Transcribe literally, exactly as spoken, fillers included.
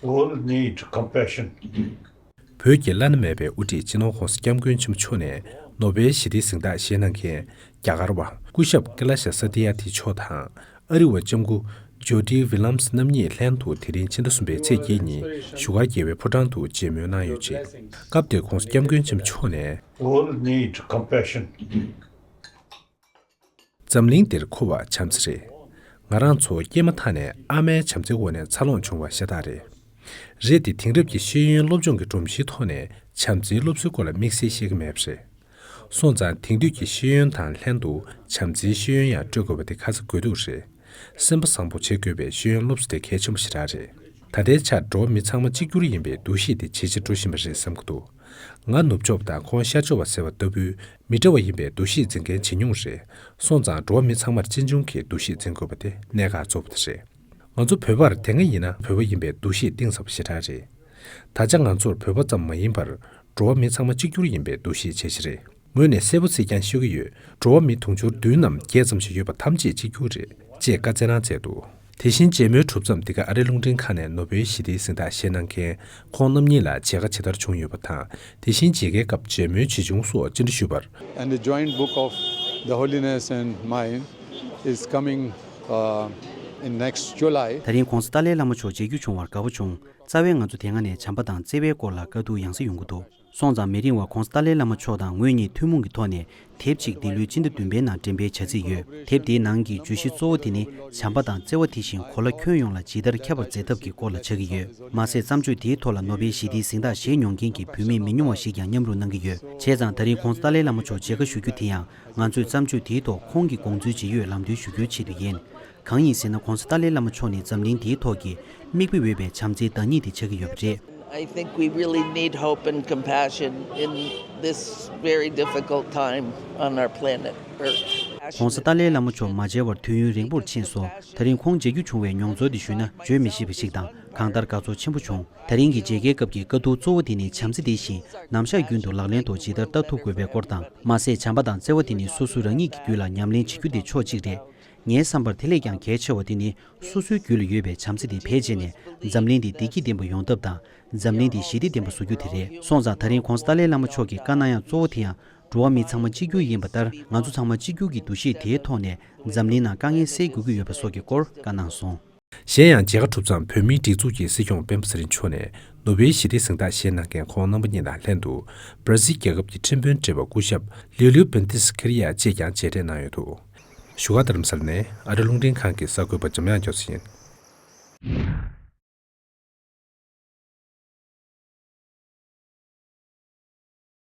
All need compassion. བོད་ཀྱི་བླ་ན་མེད་པའི་དབུ་ཁྲིད་སྤྱི་ནོར་༸གོང་ས་༸སྐྱབས་མགོན་ཆེན་པོ་མཆོག་ནས་ནོ་བེལ་ཞི་བདེའི་གཟེངས་རྟགས་བཞེས་གནང་མཁན་རྒྱ་གར་བ་སྐུ་ཞབས་ཀེ་ལ་ཤ་ས་ཏི་ཡ་ཐི་མཆོག་དང་། ཨ་རི་བ་ལྕམ་སྐུ་ཇོ་ཌི་ཝི་ལམ་སི་རྣམ་གཉིས་ལྷན་དུ་དེ་རིང་ཕྱི་ཟླ་གསུམ་པའི་ཚེས་བརྒྱད་ཉིན་བཞུགས་སྒར་རྒྱལ་བའི་ཕོ་བྲང་དུ་མཇལ་མོལ་གནང་ཡོད་ཅིང་། སྐབས་དེར་༸གོང་ས་༸སྐྱབས་མགོན་ཆེན་པོ་མཆོག་ནས། All need compassion. འཛམ་གླིང་འདིར་མཁོ་བ་བྱམས་བརྩེ་རེད། ང་རང་ཚོ་སྐྱེས་མ་ཐག་ནས་ཨ་མའི་བྱམས་བརྩེའི་འོག་ནས་འཚར་ལོངས་བྱུང་བ་ཤ་སྟག་རེད། རེད་དེ་དེང་རབས་ཀྱི་ཤེས་ཡོན་སློབ་སྦྱོང་གི་སྒྲོམ་གཞིའི་ཐོག་ནས་བྱམས་བརྩེའི་སློབ་གསོའི་སྐོར་ལ་དམིགས་བསལ་ཤེས་ཀྱི་མེད་པ་རེད། སོང་ཙང་དེང་དུས་ཀྱི་ཤེས་ཡོན་དང་ལྷན་དུ་བྱམས་བརྩེའི་ཤེས་ཡོན་ཡང་སྤྲོད་དགོས་པ་དེ་ཁ་ཚ་དགོས་གཏུགས་རེད། སེམས་པ་བཟང་པོ་བྱེད་དགོས་པའི་ཤེས་ཡོན་སློབ་གསོ་དེ་གལ་ཆེན་པོ་ཞེ་དྲག་རེད། ད་ལྟའི་ཆར་འགྲོ་བ་མི་ཚང་མ་གཅིག་གྱུར་ཡིན་པའི་འདུ་ཤེས་དེ་ཇེ་ཆེར་འགྲོ་བཞིན་པ་རེད་བསམ་གྱི་འདུག་ང་ནུབ་ཕྱོགས་དང་ཁོང་ཤར་ཕྱོགས་པ་ཟེར་བ་ལྟ་བུའི་མི་འདྲ་བ་ཡིན་པའི་འདུ་ཤེས་འཛིན་མཁན་ཇེ་ཉུང་རེད། སོང་ཙང་འགྲོ་བ་མི་ཚང་མར་གཅེན་གཅུང་གི་འདུ་ཤེས་འཛིན་དགོས་པ་དེ་གནད་འགག་གཙོ་བོ་དེ་རེད། ང་ཚོ་བོད་པར་དེ་སྔ་ཡིན་ན་བོད་པ་ཡིན་པའི་འདུ་ཤེས་གཏིང་ཟབ་པ་ཞེ་དྲག་རེད། ད་ཆ་ང་ཚོར་བོད་པ་ཙམ་མ་ཡིན་པར་འགྲོ་བ་མི་ཚང་མ་གཅིག་གྱུར་ཡིན་པའི་འདུ་ཤེས་ཇེ་ཆེ་རེད། ངོས་ནས་གསལ་པོ་ཚིག་རྐྱང་ཤོད་ཀྱི་ཡོད། འགྲོ་བ་མི་དུང་ཕྱུར་བདུན་ནམ་བརྒྱད་ཙམ་ཞིག་ཡོད་པ་ཐམས་ཅད་གཅིག་གྱུར་རེད། ཅེས་བཀའ་སྩལ་གནང་མཛད་འདུག་དེ་བཞིན་མཇལ་མོལ་གྲུབ་མཚམས་འདི་ག་ཨ་རིའི་རླུང་འཕྲིན་ཁང་ནས་ནོ་བེལ་ཞི་བདེའི་གཟེངས་རྟགས་བཞེས་གནང་མཁན་ཁོང་རྣམ་གཉིས་ལ་མཇལ་ཁ་ཇི་ལྟར་བྱུང་ཡོད་པ་དང་། དེ་བཞིན་མཇལ་ཁའི་སྐབས་མཇལ་མོལ་ཇི་བྱུང་སོགས་བཅར་འདྲི་ཞུས་པར། And the joint book of the Holiness and mine is coming uh, in next July. ད་རིང་༸གོང་ས་ཏཱ་ལའི་བླ་མ་མཆོག་མཇལ་རྒྱུ་བྱུང་བར་དགའ་པོ་བྱུང་། རྩ་བའི་ང་ཚོ་དེ་སྔ་ནས་བྱམས་པ་དང་བརྩེ་བའི་སྐོར་ལ་བཀའ་བསྡུར་ཡང་སེ་ཡོང་གི་འདུག་སོང་ཙང་མི་རིང་བར་༸གོང་ས་ཏཱ་ལའི་བླ་མ་མཆོག་དང་ངོས་གཉིས་ཐུན་མོང་གི་ཐོག་ནས་དེབ་ཅིག་འདི་ལོའི་སྤྱི་ཟླ་བདུན་པའི་ནང་འགྲེམས་སྤེལ་བྱ་རྩིས་ཡོད། དེབ་དེའི་ནང་གི་བརྗོད་གཞི་གཙོ་བོ་དེ་ནི་བྱམས་པ་དང་བརྩེ་བ་དེ་བཞིན་གོ་ལ་ཁྱོན་ཡོངས་ལ་ཇི་ལྟར་ཁྱབ་པར་མཛད་ཐབས་ཀྱི་སྐོར་ལ་ཆགས་ཀྱི་ཡོད། མ་ཟད་བརྩམས་ཆོས་དེའི་ཐོག་ལ་ནོ་བེལ་ཞི་བདེའི་གཟེངས་རྟགས་བཞེས་མྱོང་མཁན་གྱི་བུད་མེད་མི་ཉུང་བ་ཞིག་ཀྱང་མཉམ་རུབ་གནང་གི་ཡོད། བྱས་ཙང་ད་རིང་༸གོང་ས་ཏཱ་ལའི་བླ་མ་མཆོག་མཇལ་ཁ་ཞུ་རྒྱུ་དེ་ཡང་ང་ཚོས་བརྩམས་ཆོས་དེའི་ཐོག་ཁོང་གི་དགོངས་ཚུལ་ཇི་ཡོད་ལམ་སྟོན་ཞུ་རྒྱུའི་ཆེད་དུ་ཡིན། གང་ཡིན་ཟེར་ན་༸གོང་ས་ཏཱ་ལའི་བླ་མ་མཆོག་ནི་འཛམ་གླིང་འདིའི་ཐོག་གི་མིག་དཔེ་འོས་པའི་བྱམས་བརྩེའི་བདག་ཉིད་དེ་ཆགས་ཀྱི་ཡོད་པ་རེད། I think we really need hope and compassion in this very difficult time on our planet Earth. ༸གོང་ས་ཏཱ་ལའི་བླ་མ་མཆོག་མ་མཇལ་བར་དུས་ཡུན་རིང་པོར་ཕྱིན་སོང་། ད་རིང་ཁོང་མཇལ་རྒྱུ་བྱུང་བའི་མྱོང་ཚོར་དེ་ཞུས་ན་བརྗོད་མི་ཤེས་པ་ཞིག་དང་གང་ལྟར་དགའ་ཚོར་ཆེན་པོ་བྱུང་། ད་རིང་གི་མཇལ་ཁའི་སྐབས་ཀྱི་བཀའ་བསྡུར་གཙོ་བོ་དེ་ནི་བྱམས་བརྩེ་དེ་བཞིན་ནམ་ཞག་རྒྱུན་དུ་ལག་ལེན་དུ་ཇི་ལྟར་བསྟར་ཐུབ་དགོས་པའི་སྐོར་དང་། མ་ཟད་བྱམས་པ་དང་བརྩེ་བ་དེ་ནི་སོ་སོ་རང་ཉིད་ཀྱི་རྒྱུད་ལ་ཉམས་ལེན་བྱེད་རྒྱུ་དེ་ཕྱོགས་གཅིག་རེད། ངའི་བསམ་པར་དེ་ལས་ཀྱང་གལ་ཆེ་བ་དེ་ནི་སོ་སོའི་རྒྱུད་ལ་ཡོད་པའི་བྱམས་བརྩེ་དེ་འཕེལ་རྒྱས་ནས་འཛམ་གླིང་འདི་བདེ་སྐྱིད་ལྡན་པ་ཡོང་ཐབས་དང་འཛམ་གླིང་འདི་ཞི་བདེ་ལྡན་པ་བཟོ་རྒྱུ་དེ་རེད། སོང་ཙང་ད་རིང་༸གོང་ས་ཏཱ་ལའི་བླ་མ་མཆོག་གི་བཀའ་གནང་ཡག་གཙོ་བོ་དེ་ཡང་འགྲོ་བ་མི་ཚང་མ་གཅིག་གྱུར་ཡིན་པ་ལྟར་ང་ཚོ་ཚང་མ་གཅིག་གྱུར་གྱི་འདུ་ཤེས་དེའི་ཐོག་ནས་འཛམ་གླིང་ནང་དཀའ་ངལ་སེལ་དགོས་ཀྱི་ཡོད་པ་སོགས་ཀྱི་སྐོར་བཀའ་གནང་སོང་། གཞན་ཡང་མཇལ་ཁ་གྲུབ་མཚམས་བོད་མིའི་སྒྲིག་འཛུགས་ཀྱི་སྲིད་སྐྱོང་སྤེན་པ་ཚེ་རིང་མཆོག་ནས་ནོ་བེལ་ཞི་བདེའི་གཟེངས་རྟགས་བཞེས་གནང་མཁན་ཁོང་རྣམ་པ་གཉིས་དང་ལྷན་དུ་སྦྲ་སིལ་རྒྱལ་ཁབ་ཀྱི་ཁྲིམས་དཔོན་བགྲེས་པ་སྐུ་ཞབས་ལིའུ་ལིའུ་བན་ཏིས་ཁེ་རི་ཡ་བཅས་ཀྱང་མཇལ་འཕྲད་གནང་ཡོད་འདུག་བཞུགས་སྒར་རྡ་རམ་ས་ལ་ནས་ཨ་རི་རླུང་འཕྲིན་ཁང་གི་གསར་འགོད་པ་འཇམ་དབྱངས་རྒྱ་མཚོ་ཡིན།